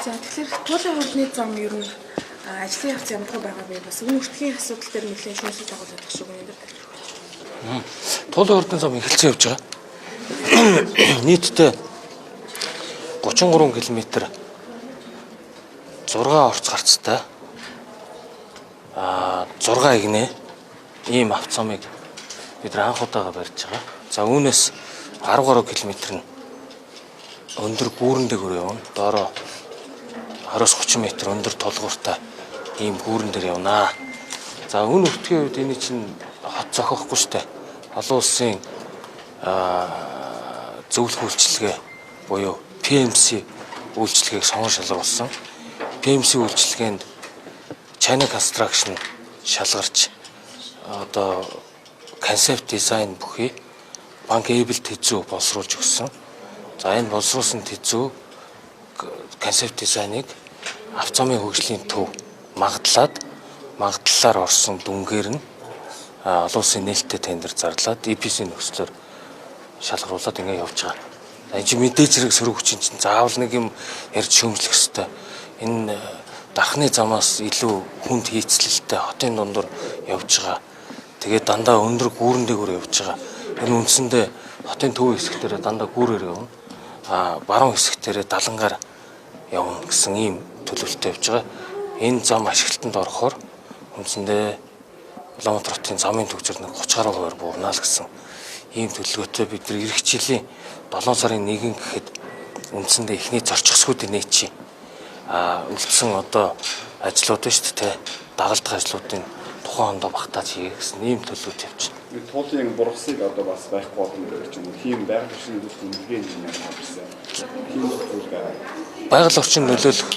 За, тэгэхээр туулын хурдны зам ер нь ажлын явц ямар байгаа бэ? Бас үн өртгийн асуудал дээр нэлээд шүүмжлэл дагуулдаг шүү энэ дээр. Туулын хурдны зам эхэлсэн явж байгаа. Нийтдээ 33 км 6 орц гарцтай. 6 игнэ ийм авцамыг бид нар анх удаага барьж байгаа. За, үүнээс 10 гаруй км нь өндөр гүүрэн дээгүүр явна. Доороо 20-30 м өндөр тулгууртай ийм гүүрэн дээр явнаа. За, үн өртгийн үед энэ чинь хот зохиохгүй штэ. Олон улсын зөвлөх үйлчилгээ буюу PMC үйлчилгээг сонгон шалгаруулсан. PMC үйлчилгээнд China Construction шалгарч, одоо concept design бүхий bankable тэзүү боловсруулж өгсөн. За, энэ боловсруулсан тэзүү concept design-ыг Авцамын хөгжлийн төв магадлаад, магадлалаар орсон дүнгээр нь олон улсын нээлттэй тендер зарлаад, EPC нөхцлөөр шалгаруулад ингэ явж байгаа. За, энэ чинь мэдээж хэрэг сөрөг хүчин чинь заавал нэг юм ярьж шүүмжлэх хэвээр. Энэ дархны замаас илүү хүнд хийцлэлтэй хотын дундуур явж байгаа. Тэгээд дандаа өндөр гүүрэн дээгүүр явж байгаа. Энэ үндсэндээ хотын төв хэсэгтэрээ дандаа гүүрээр явна. Баруун хэсэгтэрээ далангаар явна гэсэн ийм төлөвлөлтөй явж байгаа. Энэ зам ашиглалтанд орохоор үндсэндээ Улаанбаатар хотын замын түгжрэл нэг 30 гаруй хувиар буурна л гэсэн ийм төлөвлөгөөтэй. Бид нар ирэх жилийн 7 сарын 1 гэхэд үндсэндээ эхний зорчих хэсгүүдийг нээчихье. Үлдсэн одоо ажлууд нь шүү дээ, дагалдах ажлуудын тухайн ондоо багтааж хийе гэсэн ийм төлөвлөлт явж байна. Туулын бургасыг одоо бас байхгүй болно гэдэг ч юм уу. Тийм байгаль орчин нөлөөлөх үнэлгээ нэг юм тавьсан. Тийм зүйл байгаа. Байгаль орчин нөлөөлөх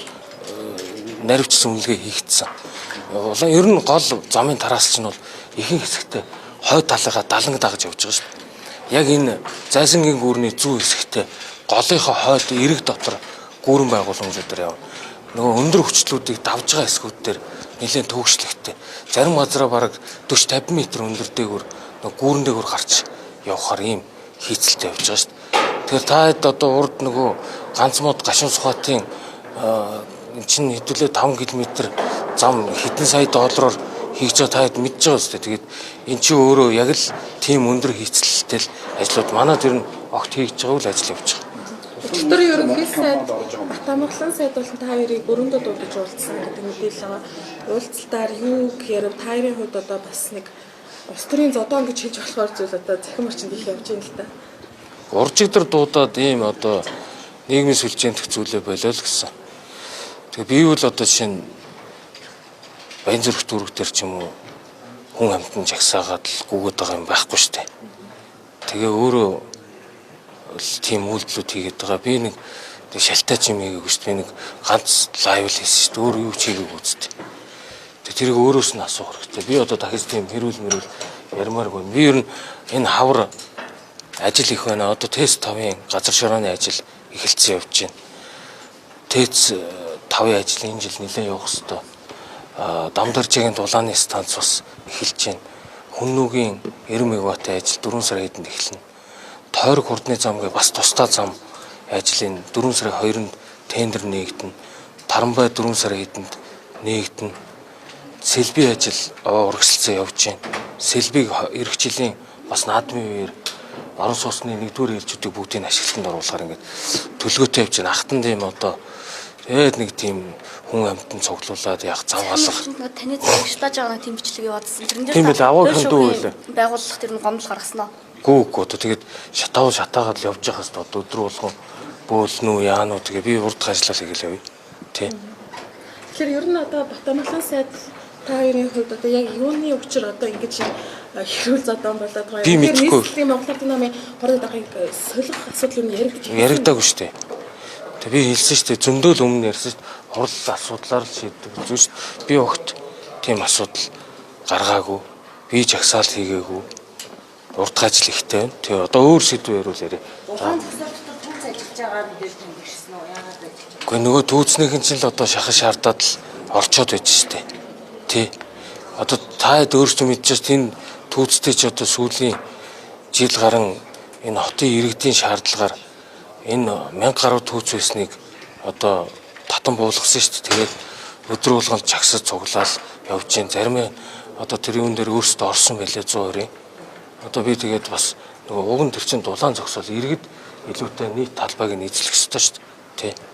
наривчсан үнэлгээ хийгдсэн. Улаан ер нь гол замын тараас чинь бол ихэнх хэсэгтээ хойд талыгаа даланг дагаж явж байгаа шүү дээ. Яг энэ Зайсангийн гүүрний зүүн хэсэгтээ голынхоо хойд эрэг дотор гүүрэн байгууламжуудаар явна. Нөгөө өндөр хүчлүүдийг давж байгаа хэсгүүд дээр нэлээд төвөгшлөгтэй. Зарим газараа бараг 40 50 м өндөр дээгүүр нөгөө гүүрэн дээгүүр гарч явхаар ийм хийцэлтэй явж байгаа шүү дээ. Тэгэхээр та хэд одоо урд нөгөө ганц мод гашуун сухатын эн чинь хэдүүлээ 5 км зам хэдэн сая доллараар хийж байгаа, та хэд мэдж байгаа үстэй. Тэгээд эн чинь өөрөө яг л тийм өндөр хийцэлтэй л ажлууд манай тэр нь огт хийж байгаа үл ажил явж байгаа. Өчигдөр ерөнхий сайд Батамгалан сайд болон та хоёрыг өрөөндөө дуудаж уулзсан гэдэг мэдээлэл байгаа. Уулзалтаар юу гэхээр та хоёрын хувьд одоо бас нэг улс төрийн зодоон гэж хэлж болохоор зүйл одоо цахим орчинд их явж байна л та. Уржигдар дуудаад ийм одоо нийгмийн сүлжээнтэх зүйлээ болио л гэсэн. Тэгээ би бол одоо жишээ нь Баянзүрх дүүрэг дээр ч юм уу хүн амьтан жагсаагаад л гүгээд байгаа юм байхгүй шүү дээ. Тэгээ өөрөө л тийм үйлдэлүүд хийгээд байгаа. Би нэг тэг шалтаач юм хийгээгүй шүү дээ. Би нэг ганц live л хийсэн шүү дээ. Өөр юу ч хийгээгүй үсттэй. Тэгээ тэрийг өөрөөс нь асуух хэрэгтэй. Би одоо дахиж тийм хэрүүл мэрүүл ярмааргүй. Би ер нь энэ хавар ажил их байна. Одоо ТЭЦ 5-ын газар шорооны ажил эхэлсэн явж байна. ТЭЦ 5-ын ажил энэ жил нэлээд явах хэвээр. Дамдаржигийн дулааны станц бас эхэлж байна. Хүннүгийн 90 мегаваттын ажил 4 сарын хэдэнд эхэлнэ. Тойрог хурдны зам гэ бас тусдаа зам ажил энэ 4 сарын 2-нд тендер нээгдэнэ. Тарамбай 4 сарын хэдэнд нээгдэнэ. Сэлбий ажил урагшилсан явж байна. Сэлбийг ирэх жилийн бас наадмын үеэр орон сууцны нэгдүгээр ээлжүүдийг бүгдийг ашиглалтанд оруулахаар ингээд төлөвлөгөөтэй явж байна. Ахтан тийм одоо тэгээд нэг тийм хүн амьтан цуглуулад яг зам алга. Таны зэрэг шатааж байгаа нэг тийм бичлэг яваадсан. Тэрэн дээр Тийм байл, аваагийн дүү байлаа. Байгууллага тэр нь гомдол гаргасан уу? Гүү гүү, одоо тэгээд шатаавал шатаагаад л явж байгаа хэвээр, одоо өдөр болгон бөөлнө үү, яана уу, тэгээ би урдах ажиллаа хийгээл явъя. Тий. Тэгэхээр ер нь одоо Батамгалан сайд та хоёрын хувьд одоо яг юуны учир одоо ингэж хэрүүл зодоон болоод байгаа Би юм? мэдэхгүй. Нийслэлийн Монгол Ардын намын хорон даргаыг солих асуудал юу яригдаж Яригдаагүй шүү дээ. Тэгээ би хэлсэн шүү дээ. Зөндөл өмнө ярьсан шүү дээ. Хурал асуудлаар л шийддэг зүйл шүү дээ. Би огт тийм асуудал гаргаагүй. Би жагсаал хийгээгүй. Урдах ажил ихтэй байна. Тэгээ одоо өөр сэдв яриул яриа. Улаан засал дотор түүц ажиллаж байгаа мэдээлэл танд ирсэн үү? Яагаад ажиллаж байгаа? Гэхдээ нөгөө түүцнийхэн чинь л одоо шахаж шаардаад л орчоод байж штэ. Тий. Одоо та хэд өөрсдөө мэдчихэж энэ түүцтэй ч одоо сүүлийн жил гарan энэ хотын иргэдийн шаардлагаар энэ 1000 гаруй түүц байсныг одоо татан буулгасан шүү дээ. Тэгээд өдөр болгон чагсаж цуглаал явж гин. Зарим нь одоо тэр юун дээр өөрсдөө орсон байлээ 120. Одоо би тэгээд бас нөгөө уг нь тэр чинь дулаан зогсоол иргэд илүүтэй нийт талбайг нь эзлэх ёстой шүү дээ. Тэ.